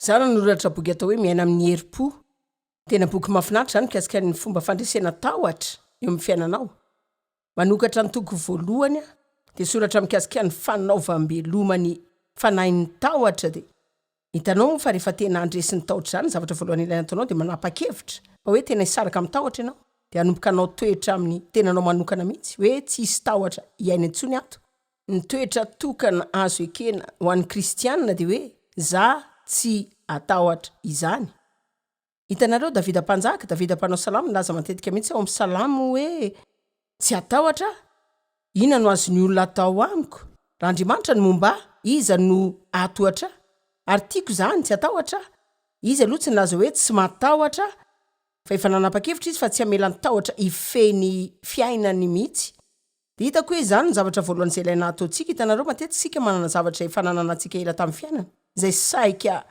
Izaho nanoratra boky atao hoe Miaina amin'ny herim-po. Tena boky mahafinaritra izany mikasika ny fomba fandresena tahotra eo amin'ny fiainanao. Manokatra ny toko voalohany aho dia soratra mikasika ny fanaovam-beloma ny fanahin'ny tahotra dia hitanao moa fa rehefa tena handresy ny tahotra izany ny zavatra voalohany ilaina ataonao dia manapa-kevitra fa hoe tena hisaraka amin'ny tahotra ianao dia hanomboka hanao toetra amin'ny tenanao manokana mihitsy hoe tsy hisy tahotra hiaina intsony ato. Ny toetra tokana azo ekena ho an'ny kristianina dia hoe za tsy hatahotra izany. Hitanareo, Davida mpanjaka, Davida mpanao salamo nilaza matetika mihitsy ao amin'ny salamo hoe, Tsy hatahotra aho, inona no azon'ny olona atao amiko? Raha Andriamanitra no momba ahy, iza no hahatohatra ahy? Ary tiako izany, tsy hatahotra aho. Izy aloha tsy nilaza hoe tsy matahotra aho, fa efa nanapa-kevitra izy fa tsy hamela ny tahotra hifehy ny fiainany mihitsy. Dia hitako hoe izany no zavatra voalohany izay ilaina hataontsika. Hitanareo, matetika isika manana zavatra izay efa nananantsika ela tamin'ny fiainana, izay saika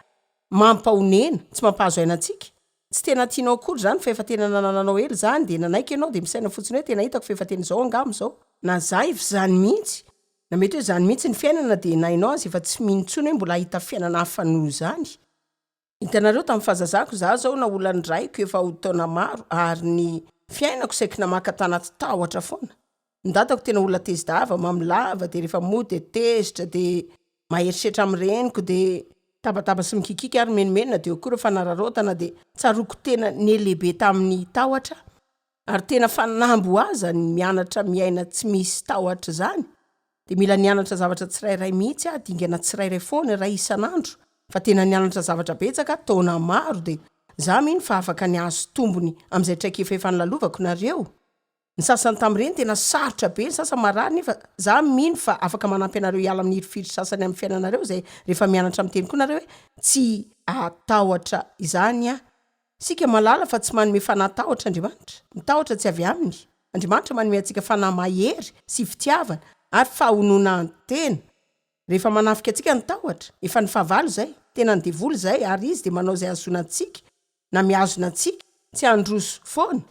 mampahonena, tsy mampahazo aina antsika. Tsy tena tianao akory izany fa efa tena nanananao ela izany, dia nanaiky ianao, dia misaina fotsiny hoe tena hitako fa efa tena izao angamba izao. Na za efa izany mihitsy, na mety hoe izany mihitsy ny fiainana, dia na ianao aza efa tsy mino intsony hoe mbola hahita fiainana hafa noho izany. Hitanareo, tamin'ny fahazazako, izaho izao naolan'ny raiko efa ho taona maro, ary ny fiainako saiky namaka tanaty tahotra foana. Ny dadako tena olona tezi-dava, mamo lava, dia rehefa mody dia tezitra, dia mahery setra amin'ny reniko, dia tabataba sy mikikiaka ary mimenomenona, dia eo koa ireo fanararaotana, dia tsaroako tena nihalehibe tamin'ny tahotra aho. Ary tena fanamby ho ahy izany mianatra miaina tsy misy tahotra izany. Dia mila nianatra zavatra tsirairay mihitsy aho, dingana tsirairay foana, iray isan'andro. Fa tena nianatra zavatra betsaka aho, taona maro. Dia izaho mino fa afaka ny hahazo tombony amin'izay traikefa efa nolalovako nareo. Ny sasany tamin'ireny tena sarotra be, ny sasany marary nefa izaho mino fa afaka manampy anareo hiala amin'ny hirifiry sasany amin'ny fiainanareo izay rehefa mianatra miteny koa nareo hoe tsy hatahotra izany aho. Isika mahalala fa tsy manome fanahy tahotra Andriamanitra. Ny tahotra tsy avy Aminy. Andriamanitra manome antsika fanahy mahery sy fitiavana ary fahononan-tena. Rehefa manafika antsika ny tahotra, efa ny fahavalo izay, tena ny devoly izay ary izy dia manao izay hahazoana antsika na mihazona antsika tsy handroso foana.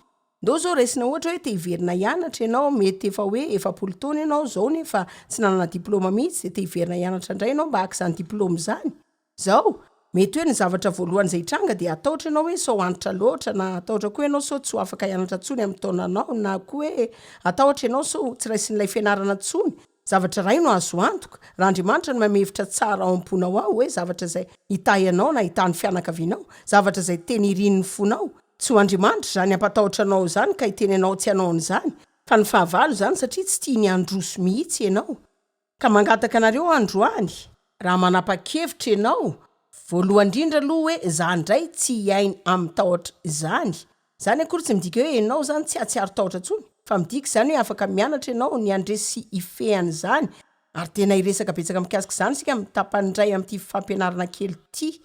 Ndao izao raisina ohatra hoe te hiverina hianatra ianao, mety efa hoe 40 taona ianao izao nefa tsy nanana diplaoma mihitsy dia te hiverina hianatra indray ianao mba haka izany diplaoma izany. Izao, mety hoe ny zavatra voalohany izay hitranga dia hatahotra ianao hoe sao antitra loatra na hatahotra koa ianao sao tsy ho afaka hianatra intsony amin'ny taonanao na koa hoe hatahotra ianao sao tsy raisin'ilay fianarana intsony. Zavatra iray no azo antoka, raha Andriamanitra no manome hevitra tsara ao am-ponao ao hoe zavatra izay hitahy anao na hitahy ny fianakavianao, zavatra izay tena irin'ny fonao, tsy ho Andriamanitra izany hampatahotra anao izany ka hiteny anao tsy hanao an'izany, fa ny fahavalo izany satria tsy tiany handroso mihitsy ianao. Ka mangataka anareo aho androany, raha manapa-kevitra ianao, voalohany indrindra aloha hoe za ndray tsy hiaina amin'ny tahotra izany. Izany akory tsy midika hoe ianao izany tsy hahatsiaro tahotra intsony, fa midika izany hoe afaka mianatra ianao ny handresy sy hifehy an'izany, ary tena hiresaka betsaka mikasika izany isika amin'ny tapany iray amin'ity fampianarana kely ity.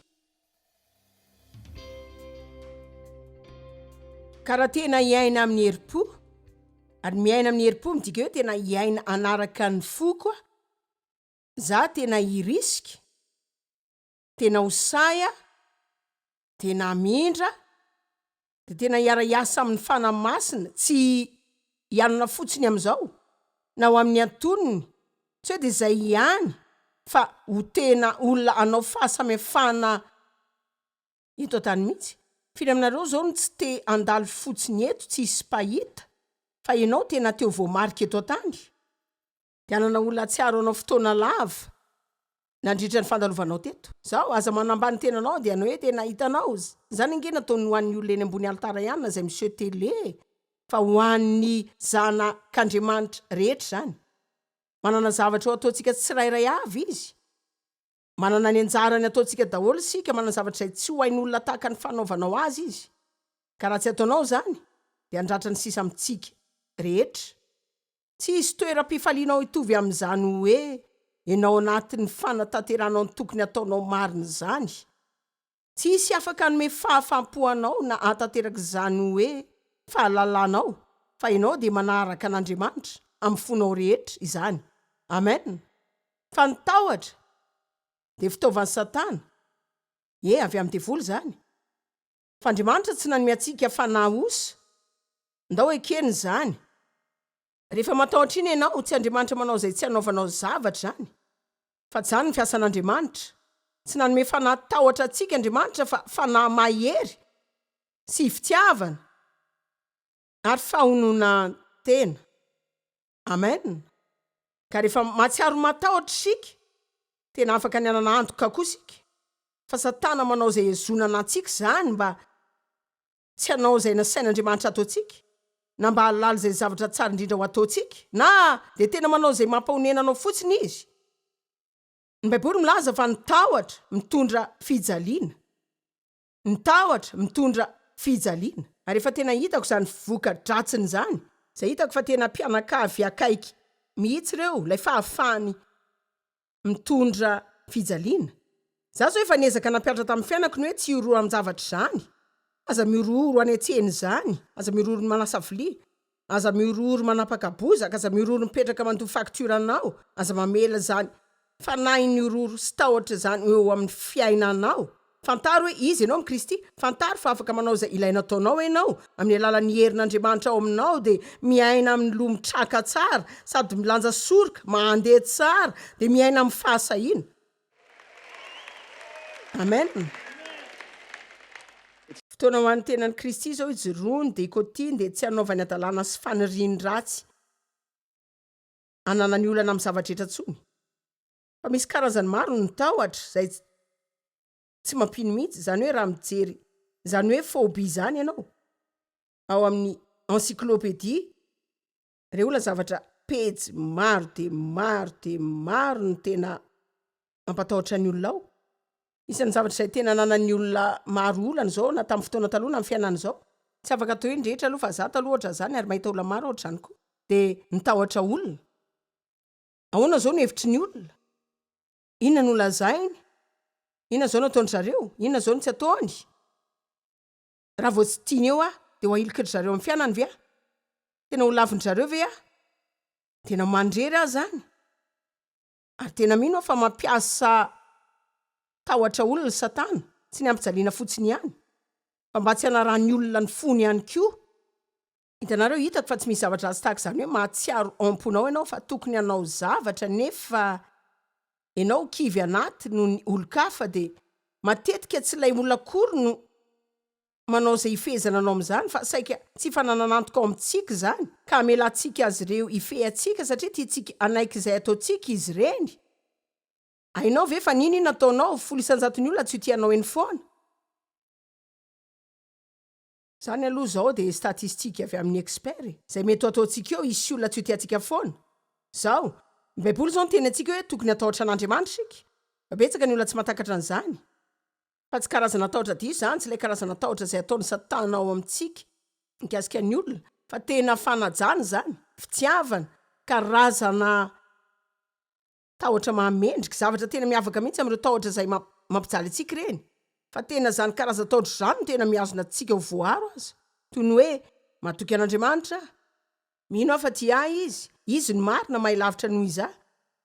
Ka raha tena hiaina amin'ny herim-po, ary miaina amin'ny herim-po midika hoe tena hiaina hanaraka ny foko aho, za tena hirisika, tena ho sahy aho, tena hamindra, dia tena hiara-hiasa amin'ny Fanahy Masina, tsy hianona fotsiny amin'izao, na ho amin'ny antonony, tsy hoe dia izay ihany, fa ho tena olona hanao fahasamihafana eto an-tany mihitsy. Firy aminareo izao no tsy te handalo fotsiny eto, tsy hisy mpahita, fa ianao tena te ho voamarika eto an-tany? Dia hanana olona hahatsiaro anao fotoana lava nandritra ny fandalovanao teto. Zao, aza manambany tenanao dia hanao hoe tena hitanao, izany ange nataony ho an'ny olona eny ambony alitara ihany na izay miseho tele e, fa ho an'ny zanak'Andriamanitra rehetra izany. Manana zavatra ho ataontsika tsirairay avy Izy. Manana ny anjarany ataontsika daholo isika, manana zavatra izay tsy ho hain'olona tahaka ny fanaovanao azy Izy. Ka raha tsy ataonao izany dia handratra ny sisa amintsika rehetra. Tsy hisy toeram-pifalianao hitovy amin'izany hoe ianao anatin'ny fanatanteranao ny tokony hataonao marina izany. Tsy hisy afaka hanome fahafaham-po anao na hahatanteraka izany hoe fahalalanao fa ianao dia manaraka an'Andriamanitra amin'ny fonao rehetra izany. Amen. Fa ny tahotra dia fitaovan'i Satana. Ie, avy amin'ny devoly izany. Fa Andriamanitra tsy nanome antsika fanahy osa. Ndao ekena izany. Rehefa matahotra iny ianao, tsy Andriamanitra manao izay tsy hanaovanao zavatra izany. Fa tsy izany ny fiasan'Andriamanitra. Tsy nanome fanahy tahotra antsika Andriamanitra fa fanahy mahery sy fitiavana ary fahononan-tena. Amen. Ka rehefa mahatsiaro matahotra isika, tena afaka ny hanana antoka koa isika fa Satana manao izay hihazonana antsika izany mba tsy hanao izay nasain'Andriamanitra hataontsika, na mba hahalala izay zavatra tsara indrindra ho ataontsika, na dia tena manao izay mampahonena anao fotsiny izy. Ny Baiboly milaza fa ny tahotra mitondra fijaliana. Ny tahotra mitondra fijaliana. Ary efa tena hitako izany voka-dratsiny izany, izay hitako fa tena mpianakavy akaiky mihitsy ireo, ilay fahafahany mitondra fijaliana. Za zao efa niezaka nampiatra tamin'ny fiainako ny hoe tsy hihorohoro amin-javatra izany. Aza mihorohoro any an-tsena izany, aza mihorohoro manasa vilia, aza mihorohoro manapaka bozaka, aza mihorohoro mipetraka mandoa facture anao, aza mamela izany fanahin'ny horohoro sy tahotra izany ho eo amin'ny fiainanao. Fantaro hoe iza ianao amin'i Kristy. Fantaro fa afaka manao izay ilaina ataonao ianao. Amin'ny alalan'ny herin'Andriamanitra ao aminao dia miaina amin'ny loha mitraka tsara, sady milanja soroka, mandeha tsara, dia miaina amin'ny fahasahiana. Amen. Fotoana ho an'ny tenan'i Kristy izao hijoroany, dia hikotiany, dia tsy hanaovany hadalana sy faniriany ratsy hananany olana amin'ny zava-drehetra intsony. Fa misy karazany maro ny tahotra izay tsy mampino mihitsy, izany hoe raha mijery izany hoe phobie izany ianao ao amin'ny encyclopédie, re olona zavatra pejy maro dia maro dia maro no tena mampatahotra ny olona ao. Isan'ny zavatra izay tena ananan'ny olona maro olana izao na tamin'ny fotoana taloha na amin'ny fiainana izao, tsy afaka atao hoe ny rehetra aloha fa za taloha ohatran'izany ary mahita olona maro ohatr'izany koa, dia ny tahotra olona. Ahoana izao no hevitry ny olona? Inona no lazainy? Inona izao no ataon-dry zareo? Inona izao no tsy ataony? Raha vao tsy tiany eo aho, dia ho ahiliky-dry zareo amin'ny fiainany ve aho? Tena ho lavin-dry zareo ve aho? Tena mandrery aho izany. Ary tena mino aho fa mampiasa tahotra olona Satana, tsy ny hampijaliana fotsiny ihany, fa mba tsy hanarahan'ny olona ny fony ihany koa. Hitanareo, hitako fa tsy misy zavatra ratsy tahaka izany hoe mahatsiaro ao am-ponao ianao fa tokony hanao zavatra nefa ianao kivy anaty noho ny olon-kafa dia matetika tsy ilay olona akory no manao izay hifehezana anao amin'izany fa saika tsy fananana antoka ao amintsika izany ka hamelantsika azy ireo hifehy antsika satria tiantsika hanaiky izay ataontsika izy ireny. Hainao ve fa n'inona ataonao, 10% ny olona tsy ho tia anao eny foana. Zany aloha zao dia statistique avy amin'ny expert e! Zay mety ho ataontsika eo hisy olona tsy ho tiantsika foana. Zao, ny baiboly zao niteny antsika hoe tokony hatahotra an'Andriamanitra isika. Fa betsaka ny olona tsy mahatakatra an'izany. Fa tsy karazana tahotra diso izany, tsy ilay karazana tahotra izay ataon'i satana ao amintsika mikasika ny olona, fa tena fanajana izany, fitiavana, karazana Tahotra mahamendrika, zavatra tena miavaka mihitsy amin'ireo tahotra izay mampijaly antsika ireny. Fa tena izany karazan-tahotra izany no tena mihazona antsika ho voaro aza. Toy ny hoe, matoky an'Andriamanitra aho. Mino aho fa tia ahy Izy. Izy no marina, mahay lavitra noho izaho.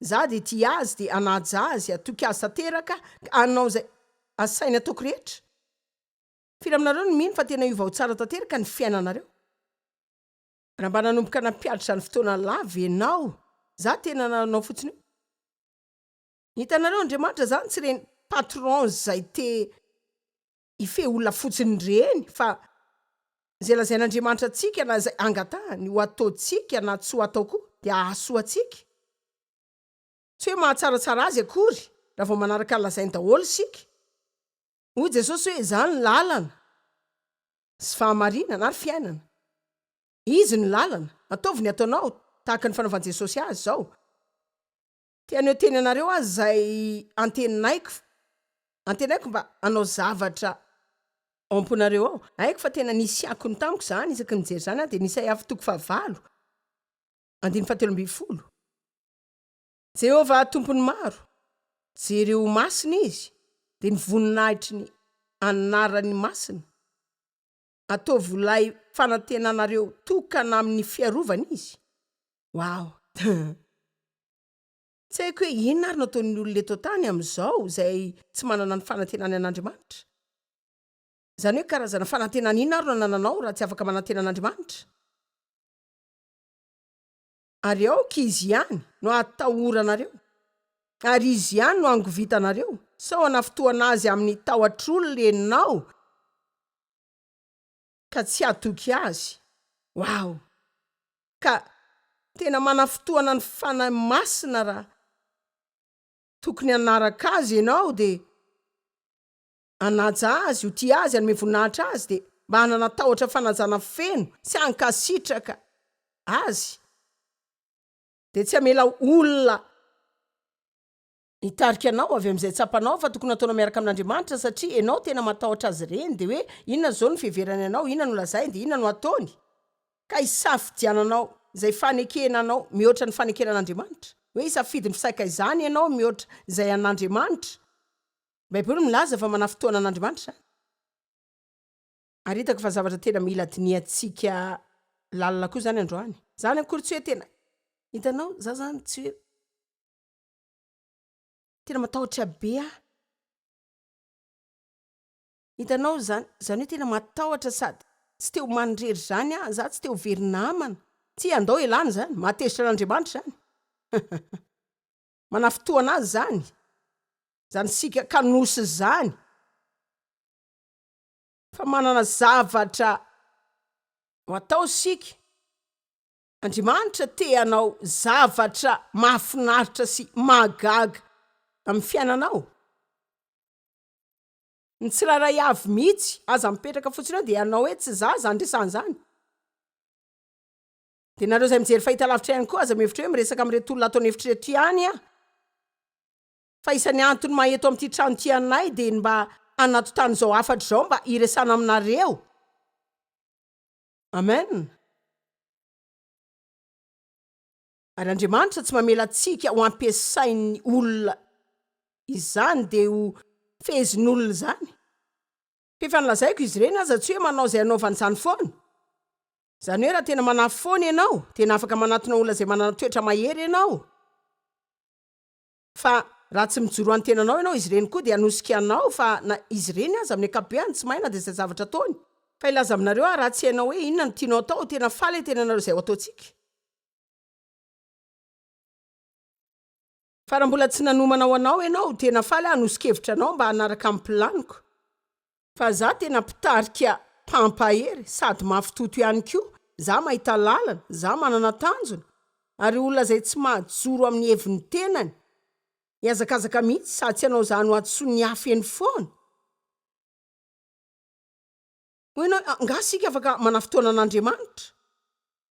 Izaho dia tia Azy, dia hanaja Azy, hatoky Azy tanteraka, ka hanao izay asainy ataoko rehetra. Firy aminareo no mino fa tena hiova ho tsara tanteraka ny fiainanareo? Raha mba nanomboka nampihatry izany fotoana lava ianao, za tena nanao fotsiny hoe, hitanareo Andriamanitra zany tsy ireny patron izay te hifehy olona fotsiny ireny fa izay lazain'Andriamanitra antsika na izay angatahany ho ataontsika na tsy ho atao koa dia hahasoa antsika. Tsy hoe mahatsaratsara azy akory raha vao manaraka ny lazainy daholo isika. Hoy Jesosy hoe, Izaho no lalana. sy fahamarinana ary fiainana. Izy no lalana. Ataovy ny ataonao, tahaka ny fanaovan'i Jesosy azy izao. Te haneho teny anareo aho izay antenaiko, antenaiko mba hanao zavatra ao am-ponareo ao. Haiko fa tena nisy akony tamiko izany, isaky ny mijery izany aho dia ny Isaia toko fahavalo, andininy fahatelo ambin'ny folo. Jehovah Tompon'ny maro, jereo ho masina izy, dia ny voninahitry ny anarany masina. Ataovy ho ilay fanantenanareo tokana amin'ny fiarovana izy. Wow! Tsy haiko hoe inona ary no ataon'ny olona eto an-tany amin'izao izay tsy manana ny fanantenany an'Andriamanitra. Izany hoe karazana fanantenana inona ary no anananao raha tsy afaka manantena an'Andriamanitra? Ary aoka Izy ihany no hatahoranareo, ary Izy ihany no hangovitanareo. Sao hanafintohana azy amin'ny tahotr'olona ianao ka tsy hatoky azy. Wow! Ka tena manafintohana ny Fanahy Masina raha tokony hanaraka azy ianao dia hanaja azy, ho tia azy, hanome voninahitra azy dia mba hanana tahotra fanajana feno sy hankasitraka azy dia tsy hamela olona Hitarika anao avy amin'izay tsapanao fa tokony hataonao miaraka amin'Andriamanitra satria ianao tena matahotra azy ireny dia hoe inona izao no fiheverany anao, inona no lazainy dia inona no ataony ka hisafidiananao izay fanekena anao mihoatra ny fanekena an'Andriamanitra. Hoe hisafidy ny fisakaizany ianao mihoatra izay an'Andriamanitra. Ny Baiboly milaza fa manafintohina an'Andriamanitra izany. Ary hitako fa zavatra tena mila dinihantsika lalina koa izany androany. Izany akory tsy hoe tena, hitanao, za izany tsy hoe. Tena matahotra be aho. Hitanao izany, izany hoe tena matahotra sady tsy te ho manirery izany aho, za tsy te ho very namana. Tsia, andao ialana izany, mahatezitra an'Andriamanitra izany. Manafintohana azy izany, izany isika kanosa izany. Fa manana zavatra ho atao isika. Andriamanitra te hanao zavatra mahafinaritra sy mahagaga amin'ny fiainanao. Ny tsirairay avy mihitsy, aza mipetraka fotsiny eo dia hanao hoe tsy za izany resahana izany. Dia nareo izay mijery fahitalavitra ihany koa aza mihevitra hoe miresaka amin'ireto olona ato an'efitra ireto ihany aho. Fa isan'ny antony maha eto amin'ity trano ity anay dia ny mba hanatontana izao hafatra izao mba hiresahana aminareo. Amen. Ary Andriamanitra tsy mamela antsika ho ampiasain'ny olona izany dia ho fehezin'olona izany. F'efa nolazaiko izy ireny aza tsy hoe manao izay hanaovany izany foana. Izany hoe raha tena manafy foana ianao, tena afaka manatona olona izay manana toetra mahery ianao. Fa raha tsy mijoro ho an'ny tenanao ianao, izy ireny koa dia hanosika anao, fa na izy ireny aza amin'ny ankapobeany tsy mahay na dia izay zavatra ataony. Fa hilaza aminareo aho, raha tsy hainao hoe inona no tianao atao, tena faly aho hiteny anareo izay ho ataontsika. Fa raha mbola tsy nanomana ho anao ianao, tena faly aho hanoso-kevitra anao mba hanaraka ny planiko. Fa za tena mpitarika mpampahery sady mafy toto ihany koa, za mahita lalana, za manana tanjona, ary olona izay tsy mahajoro amin'ny heviny tenany, hihazakazaka mihitsy sady tsy hanao izany ho hadisoan'ny hafa eny foana. Hoy ianao, angaha isika afaka manafotoana an'Andriamanitra?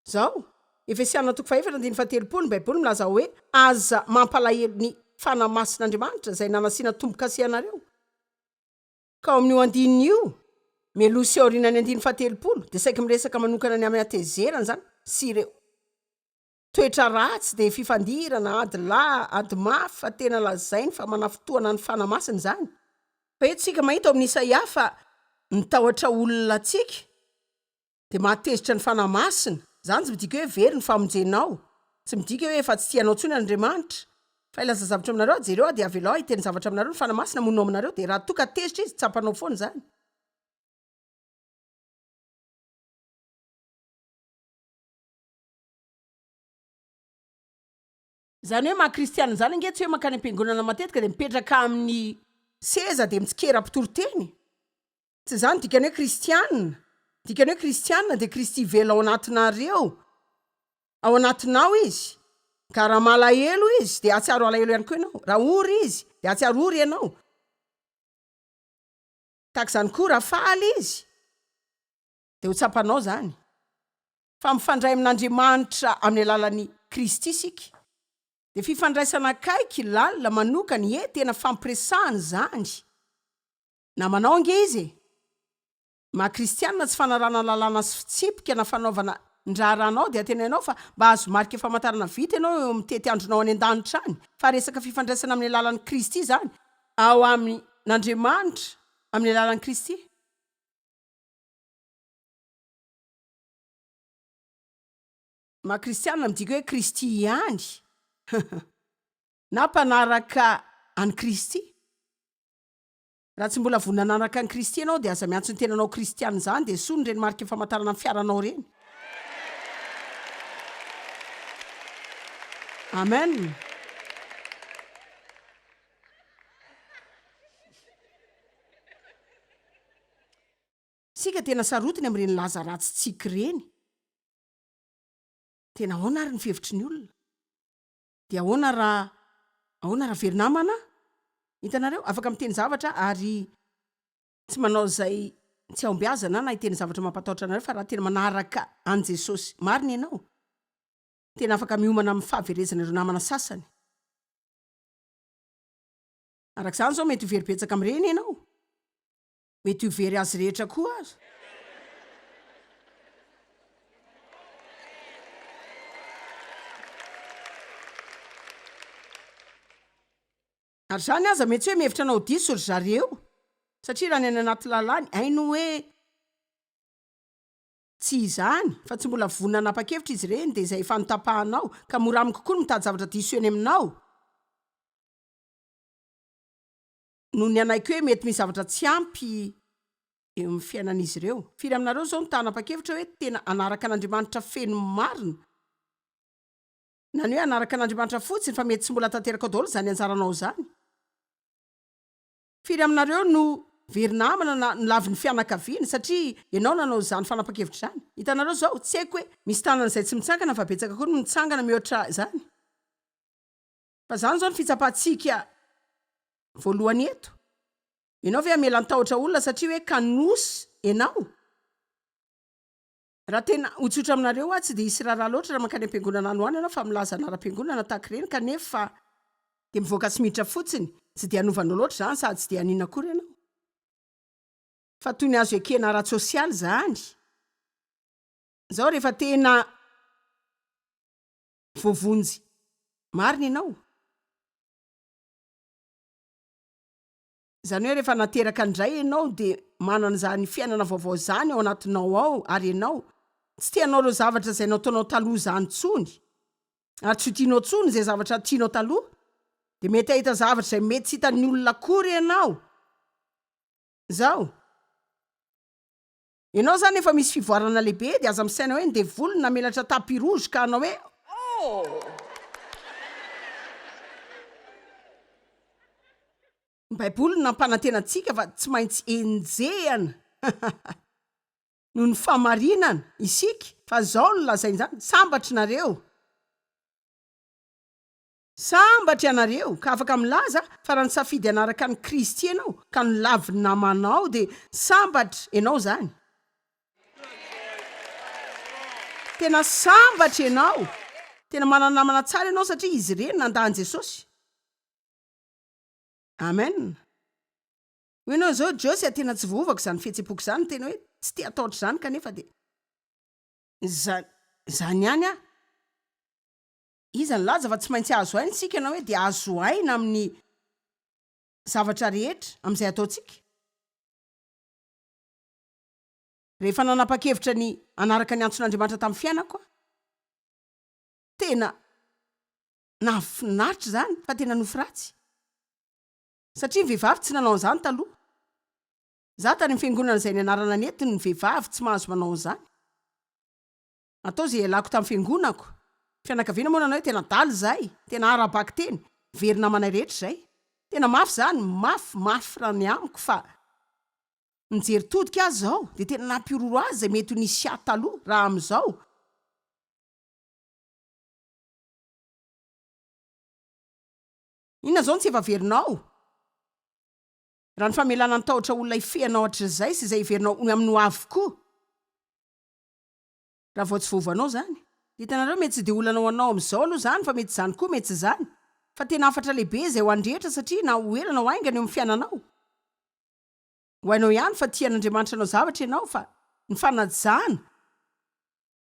Izao, Efesiana toko fahefatra andininy faha-30, ny Baiboly milaza hoe, Aza mampalahelo ny Fanahy Masin'Andriamanitra izay nanasiana tombo-kase anareo. Ka ao amin'io andininy io, mialoha sy aorianan'ny andininy faha-30, dia saiky miresaka manokana ny amin'ny hatezerana izany sy ireo toetra ratsy, dia fifandirana, ady lahy, ady mafy, fa tena lazainy fa manafintohana ny Fanahy Masina izany. Fa eto isika mahita ao amin'ny Isaia fa ny tahotra olona antsika Dia mahatezitra ny Fanahy Masina. Izany tsy midika hoe very ny famonjenao. Tsy midika hoe efa tsy tia anao intsony Andriamanitra. Fa hilaza zavatra aminareo aho, jereo aho dia avelao aho hiteny zavatra aminareo, ny Fanahy Masina monina ao aminareo, dia raha toa ka tezitra Izy, tsapanao foana izany. Izany hoe maha kristiana izany ange tsy hoe mankany am-piangonana matetika dia mipetraka amin'ny seza dia mitsikera mpitoriteny. Tsy izany dikany hoe kristiana. Dikany hoe kristiana dia Kristy velona ao anatinareo. Ao anatinao Izy. Ka raha malahelo Izy dia hahatsiaro alahelo ihany koa ianao. Raha ory Izy dia hahatsiaro ory ianao. Tahaka izany koa raha faly Izy dia ho tsapanao izany. Fa mifandray amin'Andriamanitra amin'ny alalan'i Kristy isika. Dia fifandraisana akaiky, lalina, manokana, ie, tena fampiresahana izany. Namanao ange izy e! Maha kristianina tsy fanarahana lalàna sy fitsipika na fanaovana ny raharahanao dia antenainao fa mba hahazo marika famantarana vita ianao eo amin'ny tetiandronao any an-danitra any fa resaka fifandraisana amin'ny alalan'i Kristy izany ao amin'Andriamanitra amin'ny alalan'i Kristy. Maha kristianina midika hoe Kristy ihany na mpanaraka an'i Kristy. Raha tsy mbola vonona hanaraka an'i Kristy ianao dia aza miantso ny tenanao kristiana izany dia esoriny ireny marika famantarana ny fiaranao ireny. Amen. Tsika tena sarotiny amin'ireny laza ratsintsika ireny. Tena ahoana ary ny fihevitry ny olona? Dia ahoana raha, ahoana raha very namana aho? Hitanareo? Afaka miteny zavatra ary tsy manao izay tsy hahombiazana na hiteny zavatra mampatahotra anareo fa raha tena manaraka an'i Jesosy marina ianao, tena afaka miomana amin'ny fahaverezana ireo namana sasany. Araka izany izao mety ho very betsaka amin'ireny ianao. Mety ho very azy rehetra koa aza. Ary izany aza mety tsy hoe mihevitra anao ho diso ry zareo, satria raha ny any anaty lalàny, hainy hoe tsy izany, fa tsy mbola vonona hanapa-kevitra izy ireny, dia izay efa notapahanao, ka mora aminy kokoa ny mitady zavatra diso eny aminao. Noho ny hanaiky hoe mety misy zavatra tsy ampy eo amin'ny fiainan'izy ireo. Firy aminareo izao no ta hanapa-kevitra hoe tena hanaraka an'Andriamanitra feno marina? Na ny hoe hanaraka an'Andriamanitra fotsiny fa mety tsy mbola tanteraka ao daholo izany anjaranao izany. Firy aminareo no very namana na nolavin'ny fianakaviana satria ianao nanao izany fanapan-kevitra izany? Hitanareo izao, tsy haiko hoe misy tanana izay tsy mitsangana fa betsaka koa ny mitsangana mihoatra izany. Fa izany izao ny fitsapantsika voalohany eto. Ianao ve hamela ny tahotra olona satria hoe kanosa ianao? Raha tena ho tsotra aminareo aho, tsy dia hisy raharaha loatra raha mankany am-piangonana any ho any ianao fa milaza anaram-piangonana tahaka ireny kanefa dia mivoaka sy miditra fotsiny, tsy dia hanova anao loatra izany sady tsy dia haninona akory ianao. Fa toy ny azo ekena ara-tsosialy izany. Izao rehefa tena voavonjy marina ianao. Izany hoe rehefa nateraka indray ianao dia manana izany fiainana vaovao izany ao anatinao ao ary ianao tsy te hanao ireo zavatra izay nataonao taloha izany intsony ary tsy ho tianao intsony izay zavatra tianao taloha dia mety hahita zavatra izay mety tsy hitan'ny olona akory ianao. Izao. Ianao izany efa misy fivoarana lehibe dia aza misaina hoe ny devoly no namelatra tapis rouge ka hanao hoe oh! Ny baiboly no nampanantena antsika fa tsy maintsy enjehana noho ny fahamarinana isika fa izao no lazainy izany, sambatra nareo. Sambatra ianareo ka afaka milaza fa raha nisafidy hanaraka an'i Kristy ianao ka nolavin'ny namanao dia sambatra ianao izany. Tena sambatra ianao. Tena manana namana tsara ianao satria izy ireny nandà an'i Jesosy. Amen. Hoy ianao izao, Josie, tena tsy voaovako izany fihetseham-poko izany, tena hoe tsy te hatahotra izany kanefa dia izany, izany ihany aho. Iza nilaza fa tsy maintsy azo aina isika na hoe dia azo aina amin'ny zavatra rehetra amin'izay ataontsika? Rehefa nanapa-kevitra ny hanaraka ny antson'Andriamanitra tamin'ny fiainako aho, tena nahafinaritra izany fa tena nofy ratsy. Satria ny vehivavy tsy nanao an'izany taloha. Izaho tany amin'ny fiangonana izay nianarana nety ny vehivavy tsy mahazo manao an'izany. Atao izay ialako tamin'ny fiangonako. Fianakaviana moa nanao hoe tena adala izahay, tena ara-bakiteny, very namanay rehetra izay. Tena mafy izany, mafy, mafy raha ny amiko fa nijery todika aho izao dia tena nampihorohoro ahy izay mety ho nisy ahy taloha raha amin'izao. Inona izao no tsy efa verinao? Raha ny famelana ny tahotra olona hifehy anao hatrizay sy izay heverinao ho amin'ny ho avy koa. Raha vao tsy voaovanao izany. Hitanareo, mety tsy dia olana ho anao amin'izao aloha izany, fa mety izany koa, mety tsy izany. Fa tena hafatra lehibe izay ho an'ny rehetra, satria na ho ela na ho haingana eo amin'ny fiainanao, ho hainao ihany fa tia an'Andriamanitra hanao zavatra ianao, fa ny fanajana,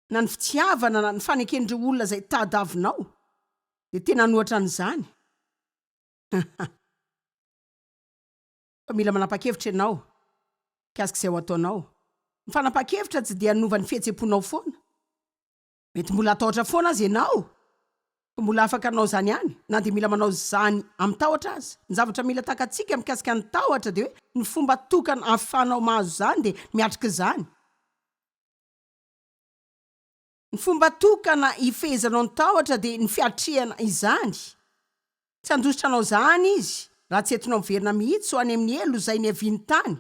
na ny fitiavana, na ny faneken'ireo olona izay tadavinao, dia tena hanohatra an'izany. Fa mila manapa-kevitra ianao mikasika izay ho ataonao. Ny fanapahan-kevitra tsy dia hanova ny fihetseham-ponao foana. Mety mbola hatahotra foana aza ianao, fa mbola afaka hanao izany ihany, na dia mila manao izany amin-tahotra aza. Ny zavatra mila takatsika mikasika ny tahotra dia hoe ny fomba tokana ahafahanao mahazo izany dia miatrika izany. Ny fomba tokana hifehezanao ny tahotra dia ny fiatrehana izany. Tsy handositra anao izany izy raha tsy entinao miverina mihitsy ho any amin'ny helo izay niaviany tany.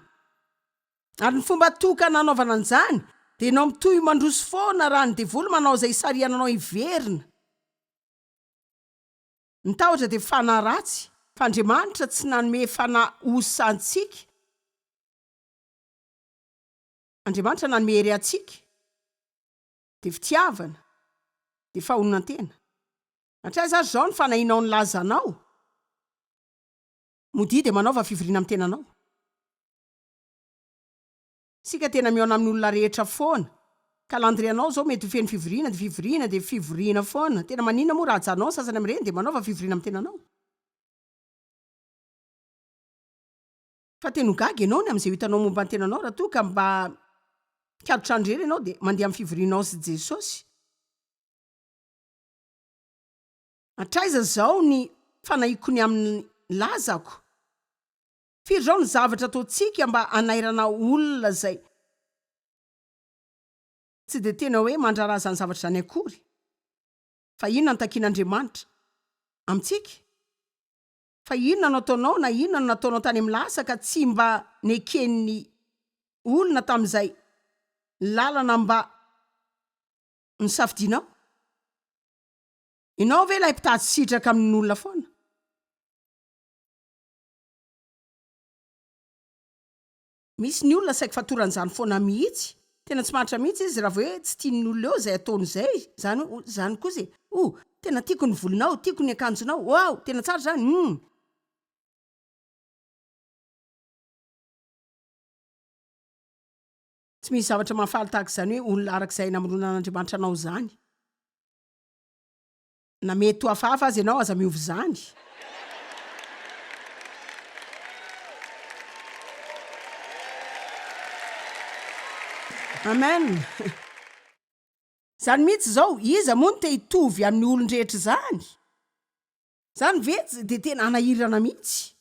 Ary ny fomba tokana hanaovana an'izany dia ianao mitohy mandroso foana raha ny devoly manao izay hisarihana anao hiverina. Ny tahotra dia fanahy ratsy, fa Andriamanitra tsy nanome fanahy osa antsika. Andriamanitra nanome hery antsika, dia fitiavana, dia fahononan-tena. Hatraiza ary izao ny fanahianao ny lazanao? Modia dia manaova fivoriana amin'ny tenanao. Isika tena mihaona amin'ny olona rehetra foana. Calendrier-nao izao mety ho feno fivoriana dia fivoriana dia fivoriana foana. Tena maninona moa raha ajanonao ny sasany amin'ireny dia manaova fivoriana amin'ny tenanao? Fa tena ho gaga ianao ny amin'izay ho hitanao momba ny tenanao raha toa ka mba mikalo trano irery ianao dia mandeha amin'ny fivorianao sy Jesosy. Hatraiza izao ny fanahiako ny amin'ny lazako? Firy izao ny zavatra ataontsika mba hanairana olona izay tsy dia tena hoe mandraharaha izany zavatra izany akory? Fa inona no takian'Andriamanitra amintsika? Fa inona no ataonao na inona no nataonao tany amin'ny lasa ka tsy mba neken'ny olona tamin'izay lalana mba nosafidianao? Ianao ve ilay mpitady sitraka amin'olona foana? Misy ny olona saiky fatoran'izany foana mihitsy, tena tsy mahantra mihitsy izy raha vao hoe tsy tian'ny olona eo izay ataony izay, izany hoe izany kosa e, oh, tena tiako ny volonao, tiako ny akanjonao, wow, tena tsara izany, hum. Tsy misy zavatra mahafaly tahaka izany hoe olona araka izay namoronan'Andriamanitra anao izany. Na mety ho hafahafa aza ianao, aza miova izany. Amen. Izany mihitsy izao, iza moa no te hitovy amin'ny olon-drehetra izany? Izany ve tsy dia tena hanahirana mihitsy?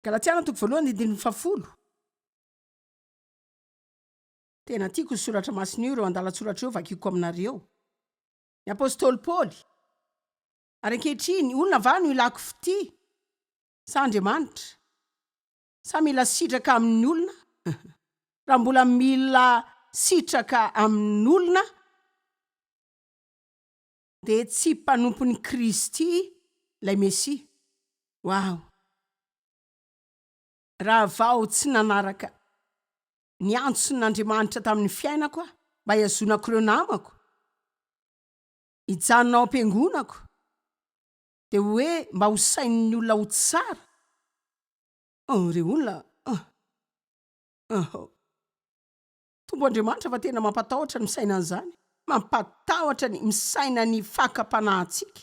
Galatiana toko voalohany andininy fahafolo. Tena tiako io soratra masina io, ireo andalan-tsoratra ireo vakiko aminareo. Ny apostoly Paoly. Ary ankehitriny, olona va no ilako fitia, sa Andriamanitra? Sa mila sitraka amin'ny olona? Raha mbola mila sitraka amin'olona, dia tsy mpanompon'i Kristy ilay Mesia. Wow! Raha vao tsy nanaraka ny antson'Andriamanitra tamin'ny fiainako aho mba hihazonako ireo namako hijanona ao am-piangonako dia hoe mba ho sainin'ny olona ho tsara oh re olona oh oh Tompo Andriamanitra fa tena mampatahotra ny misaina an'izany mampatahotra ny misaina ny fakam-panahintsika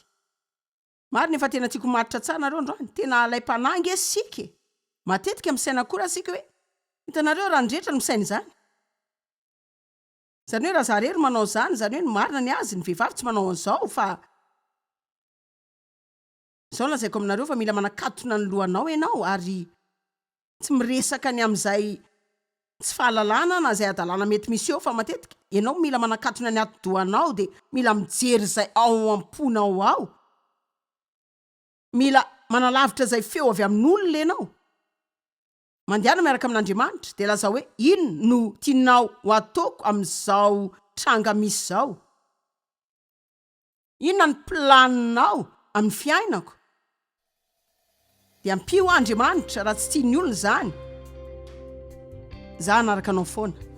Marina efa tena tiako maritra tsara nareo androany, tena alaim-panahy ange sika e! Matetika misaina akory aza sika hoe, hitanareo raha ny rehetra no misaina izany. Izany hoe raha za rery manao izany, izany hoe ny marina ny azy, ny vehivavy tsy manao an'izao fa. Izao no lazaiko aminareo fa mila manakatona ny lohanao ianao ary tsy miresaka ny amin'izay tsy fahalalana na izay hadalana mety misy eo fa matetika ianao mila manakatona ny atidohanao dia mila mijery izay ao am-ponao ao, mila manalavitra izay feo avy amin'olona ianao, mandehana miaraka amin'Andriamanitra dia lazao hoe inona no tianao ho ataoko amin'izao tranga misy izao. Inona ny planinao amin'ny fiainako? Dia ampio aho Andriamanitra raha tsy tian'ny olona izany, za hanaraka anao foana.